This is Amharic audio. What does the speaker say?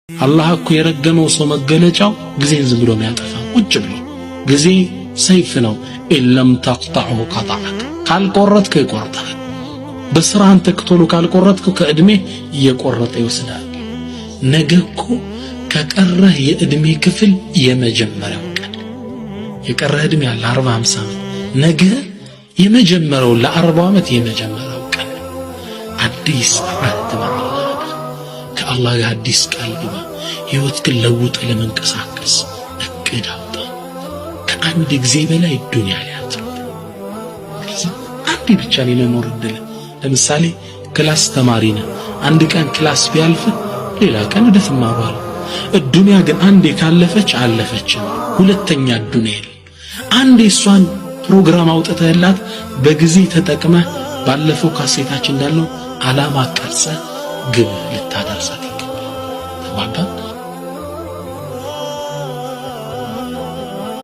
አላህ እኮ የረገመው ሰው መገለጫው ጊዜን ዝም ብሎ የሚያጠፋ ቁጭ ብሎ። ጊዜ ሰይፍ ነው። إن لم تقطعه قطعك፣ ካልቆረጥከው ይቆርጣል። በስራ አንተ ቶሎ ካልቆረጥከው ከእድሜ እየቆረጠ ይወስዳል። ነገ እኮ ከቀረህ የእድሜ ክፍል የመጀመሪያው ቀን፣ የቀረህ እድሜ አለ 40 50 ዓመት፣ ነገ የመጀመሪያው ለ40 ዓመት የመጀመሪያው ቀን። አዲስ عهد مع الله፣ ከአላህ ጋር አዲስ ቃል ግባ። ህይወትህን ለውጥ ለመንቀሳቀስ እቅድ አውጣ። ከአንድ ጊዜ በላይ ዱንያ ላይ አትኑር። አንዴ ብቻ ነው የመኖር እድል። ለምሳሌ class ተማሪ ነህ። አንድ ቀን class ቢያልፍ ሌላ ቀን ወደ ትማሯል። ዱንያ ግን አንዴ ካለፈች አለፈች። ሁለተኛ ዱንያ የለም። አንዴ እሷን ፕሮግራም አውጥተህላት በጊዜ ተጠቅመህ ባለፈው ካሴታችን እንዳልነው አላማ ቀርጸህ ግብ ልታደርሳት ይገባል። ተግባባን?